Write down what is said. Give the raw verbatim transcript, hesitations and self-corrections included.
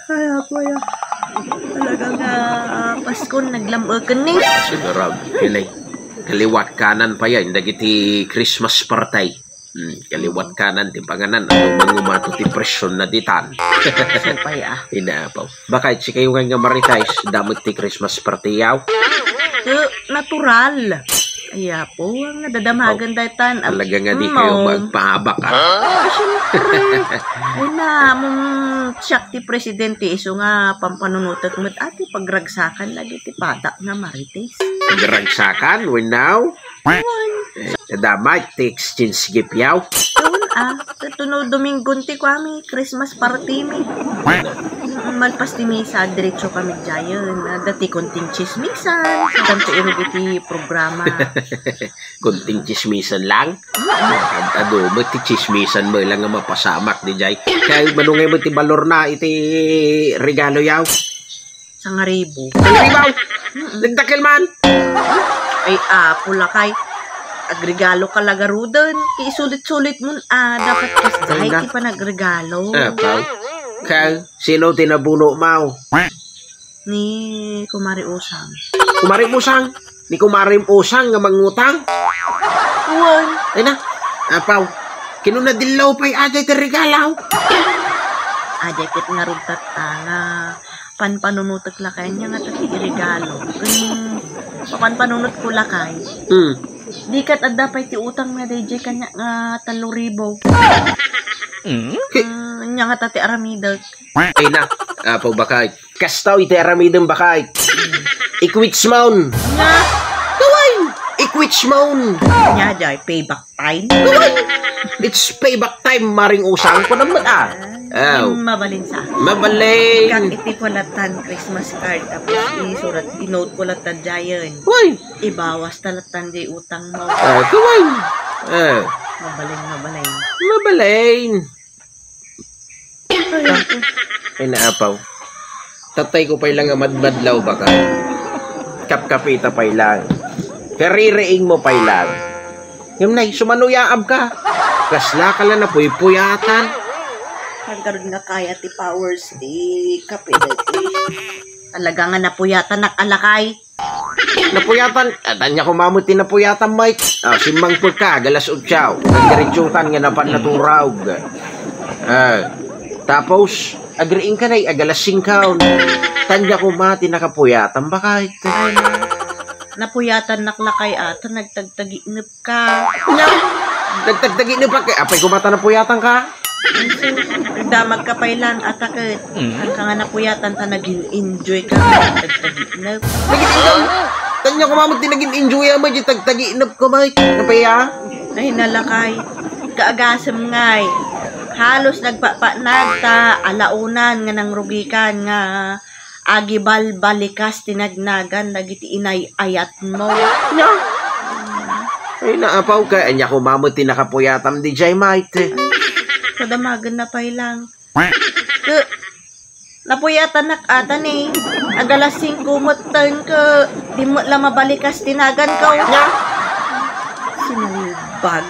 Ay, apo, ay, ah. Talaga nga, ah, Paskon, naglam-eken ni. Sigurado, Inay. Kaliwat kanan pa yan, dagiti Christmas party. Hmm, kaliwat kanan ti panganan, ano man umato ti presyon na ditan. Supay, ah. Ina, apo. Bakit, sikayo nga nga Marites, damit ti Christmas party yaw? Eh, natural. Ay, apo, nga dadamagan daytan. Talaga nga di kayo magpahabak, ah. Ah, syempre. Ay na, mung siak ti presidente, isu nga pampanunutek met, ati pagragsakan lagi ti padak nga Marites. Pagragsakan, wenno? Wen. Eh, damay, ti exchange gift yaw. Doon, ah, tuno Dominggon ti kuami, Christmas party mi. Mm, malpas ti misa, diretso kami diayen. Adda ti konting chismisan. Tanto irug iti programa. Konting chismisan lang? Ad-, adu, met ti chismisan mo lang nga mapasamak di jay. Kay manungay mo ti balor na iti regalo yaw? Sangaribo. Sangaribo? Mm-mm. Nagdakkel man? Ay, apo, lakay. Agregalo ka la garuden. Ti isulit-sulit mo, ah, dapat kas jay ti panagregalo. Apo. Kay, sino ti nabuno mo? Ni Kumare Usang. Kumare Usang? Ni Kumare Usang nga mangutang? Wen. Ay na, apo. Kinuna dillaw pay ajay ti regalo. Ajay ket ngarud tatta nga panpanunutek lakay ania nga ti regalo. Ken mapanpanunotko lakay. Hmm. Di ket adda pay ti utang nga dayjay kaniak nga tallo ribu. Hmm? Ki- Hmm, ania nga ti aramidek? Ay na, apo, bakay. Kastoy ti aramidem, bakay. Ikwitsmon. Nga? Kaway! Ikwitsmon. Ania jay, payback time? Kaway! It's payback time, Maring Usang. Kunam met, ah. Aw. Mabalin sa. Mabalin. Kak iti ko latan Christmas card, tapos isurat, i-note ko latan diayen. Uy! Ibawas ta latan jay utang mo. Ah, kaway. Ah. Mabalin, mabalin. Mabalin. Ay, naapaw. Tatay ko pay lang nga madmadlaw, baka. Kapkapita pay lang. Kaririing mo pay lang. Ngem nay, sumano yaab ka? Kasla ka lang napuypuyatan. Agkarud nga kaya ti powers ti kape daytoy. Talaga nga napuyatanak a lakay. Napuyatan, at ania koma met ti napuyatan, Mike? Ah, simmangpet ka, agalas otsaw. Nagdiretsutan nga napan naturog. Ah, tapos, agriing ka na, agalas singkaw. Tanya koma ti nakapuyatan, bakit? Ay, napuyatan naklakay ata, nagtagtaginep ka. Nya, nagtagtaginep ka, apay koma ta napuyatan ka? Damag ka pay lang, ata ket. Mm. Ang kanga napuyatan ta nagin-enjoy ka. Tagtaginep. Nagin-enjoy? Tanya ko, mama, ti nagin-enjoy, ama, di tagtaginep ko, Mike. Napaya? Ay, nalakay. Kaagasem ngay. Halos nagpapanag ta alaunan nga nangrugikan nga agibalbalikas ti nagnagan dagiti inay-ayatmo. Nya? Ay, naapaw ka. Anya ko, mama, ti nakapuyatam di jay, Mike. Kadamagan na pay lang. Ke, napuyatanak ata ni. Agalas singko metten ke, di met la mabalikas ti nagan ko. Nya? Sinalbag.